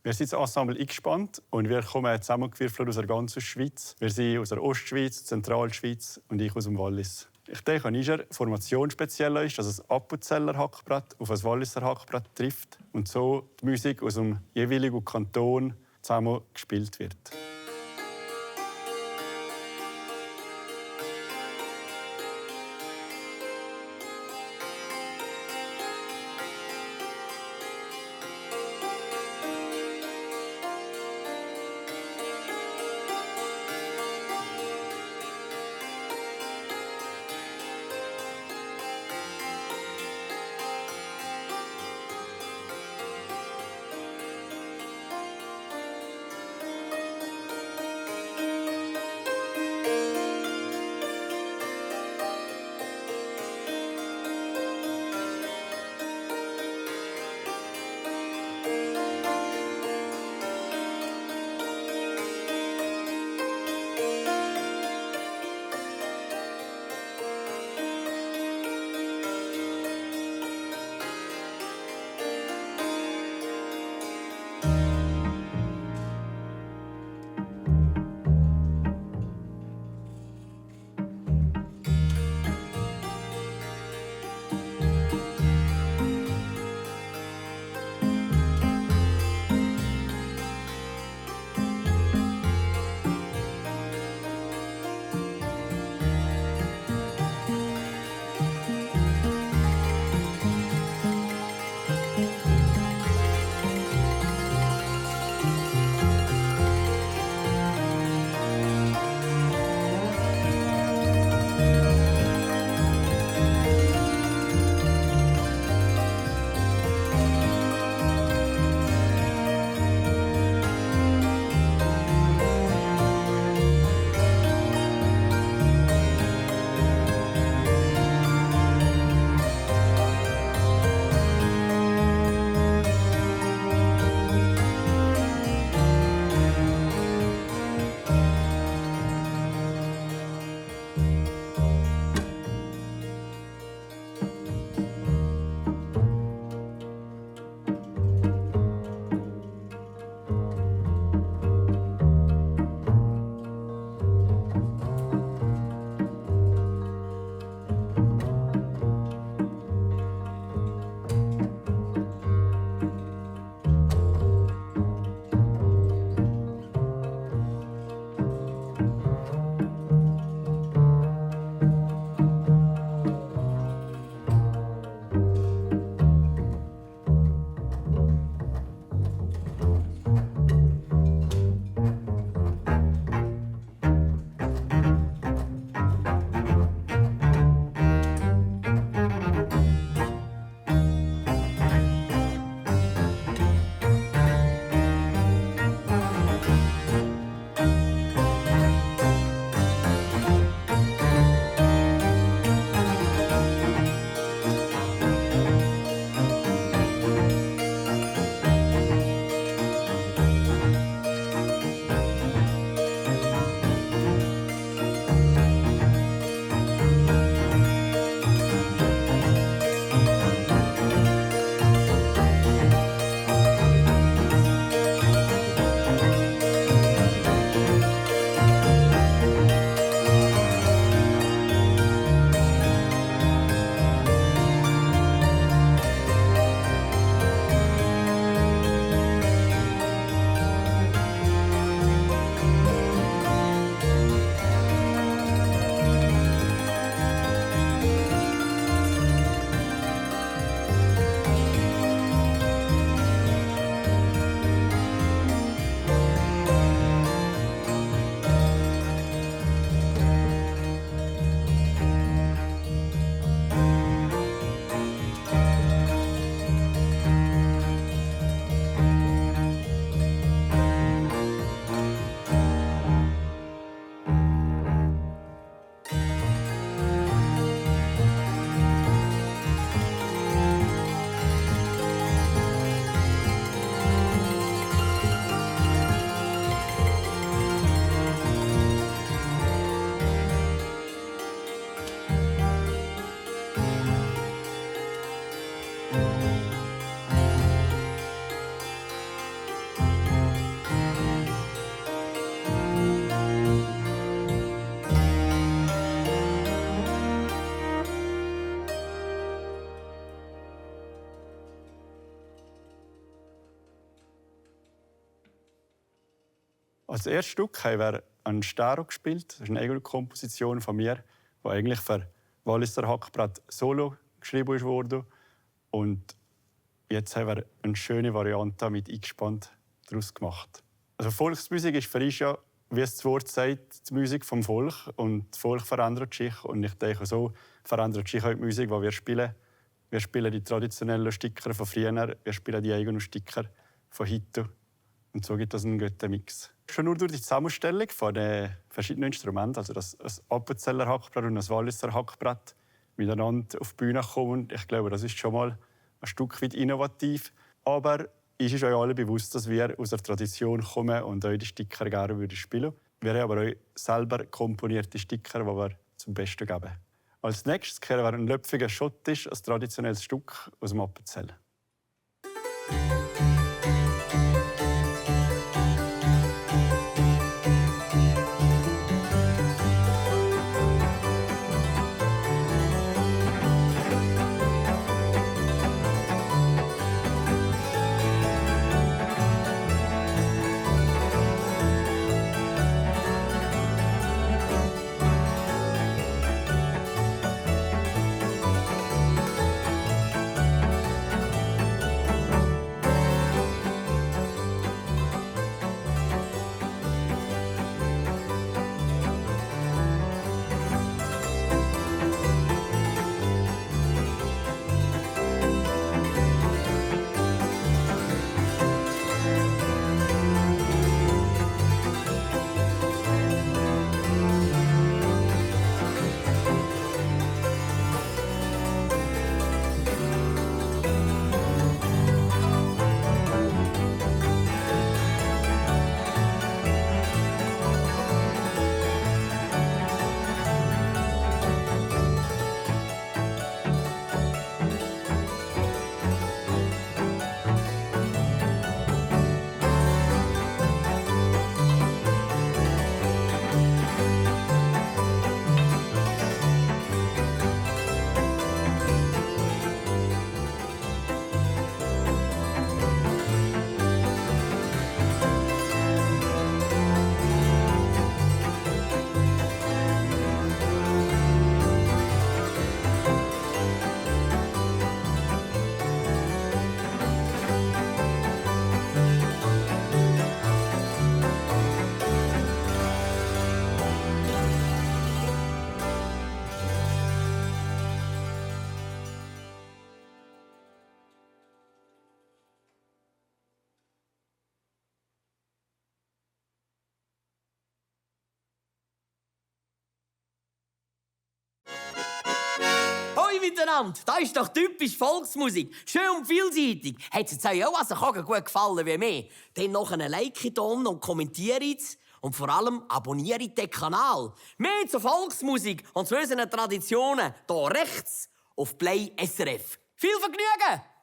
Wir sind das Ensemble eingespannt und wir kommen zusammengewürfelt aus der ganzen Schweiz. Wir sind aus der Ostschweiz, Zentralschweiz und ich aus dem Wallis. Ich denke, an unserer Formation speziell ist, dass ein Appenzeller Hackbrett auf ein Walliser Hackbrett trifft und so die Musik aus dem jeweiligen Kanton zusammen gespielt wird. Als erstes Stück haben wir ein Staro gespielt. Das ist eine eigene Komposition von mir, die eigentlich für Walliser Hackbrett Solo geschrieben wurde. Und jetzt haben wir eine schöne Variante mit eingespannt daraus gemacht. Also Volksmusik ist für uns ja, wie es das Wort sagt, die Musik vom Volk. Und das Volk verändert sich. Und ich denke, so verändert sich auch die Musik, die wir spielen. Wir spielen die traditionellen Sticker von früher, wir spielen die eigenen Sticker von heute. Und so gibt es einen guten Mix. Schon nur durch die Zusammenstellung von den verschiedenen Instrumenten, also das Appenzeller Hackbrett und das Walliser Hackbrett, miteinander auf die Bühne kommen, ich glaube, das ist schon mal ein Stück weit innovativ. Aber es ist euch alle bewusst, dass wir aus der Tradition kommen und euch die Sticker gerne spielen würden. Wir haben aber auch selber komponierte Sticker, die wir zum Besten geben. Als nächstes kehren wir einen löpfigen Schottisch, ein traditionelles Stück aus dem Appenzell. Hoi miteinander, das ist doch typisch Volksmusik. Schön und vielseitig. Hat es euch auch also gut gefallen wie mir? Dann noch einen Like und kommentiert und vor allem abonniert den Kanal. Mehr zur Volksmusik und zu unseren Traditionen hier rechts auf Play SRF. Viel Vergnügen!